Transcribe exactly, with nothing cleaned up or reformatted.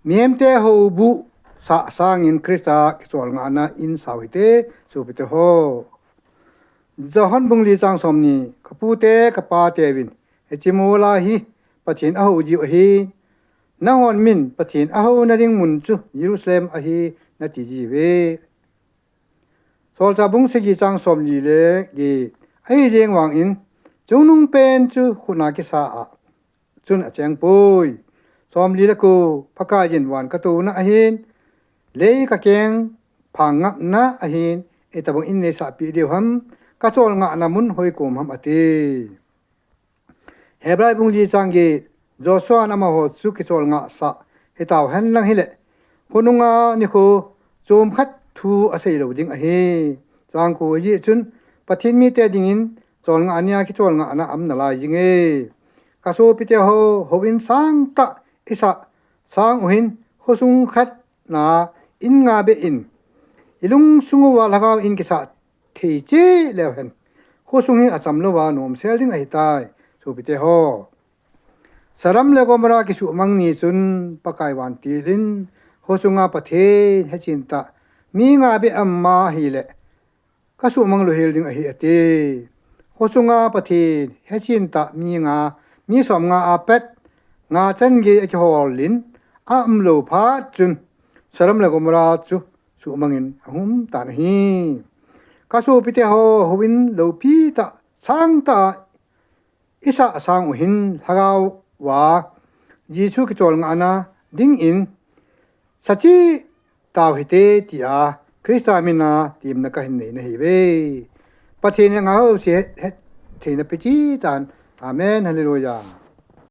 Mihemte houbuh sah sangin Christa kicholngahna in sao hite, sopite ho. Johan bung li chang somni, Kapute kapateuvin, hiche mola hi Pathen ahou jiu ahi. Nanghon min Pathen ahouna ding mun chu Jerusalem ahi nati jiuve. Solchah bung sagi chang somli le get, ahijeng vangin, chungnungpen chu khutna kisa a chun achengpoi. Somli le ko, Pakaiyin van katouna ahin, lei kakeng phang ngapna ahin, itobang in neisahpeh diu ham, kacholngahna mun hoikom ham ati. Hebrai bung li chang get, Joshua'n amaho chu kicholngahsah hitauhen lang hile, khonunga nikho chomkhat thu aseilou ding ahi. Chang ko, hijeh chun Pathen mite dingin cholngahna a kicholngahna aum nalai jinge. Kasopite ho, houin sangtah isah sang uhin, khosung khatna in nga beh in, ilungsung uva lhagao in kisah thei cheh leuhen, khosung hi achamlouva nomsel ding ahitai, sopite ho. Sodom le Gomorrah kisuhmang ni chun Pakai vantil in, khosunga Pathen hechintah mi nga beh aum ahile, kasuhmang louhel ding ahi ati. Khosunga Pathen hechintah mi nga, mi somnga a pat nga changei akihol in aumlou phat chun Sodom le Gomorrah chu suhmangin ahung umtan ahi. Kasopite ho, houin loupitah sangtah isah sang uhin lhagao uva Jesu kicholngahna dingin sacheh tau hite tia Christa mina temna kahin nei nahiuve. Pathen in angaiho jouse hettheina peh cheh tan. Amen. Hallelujah.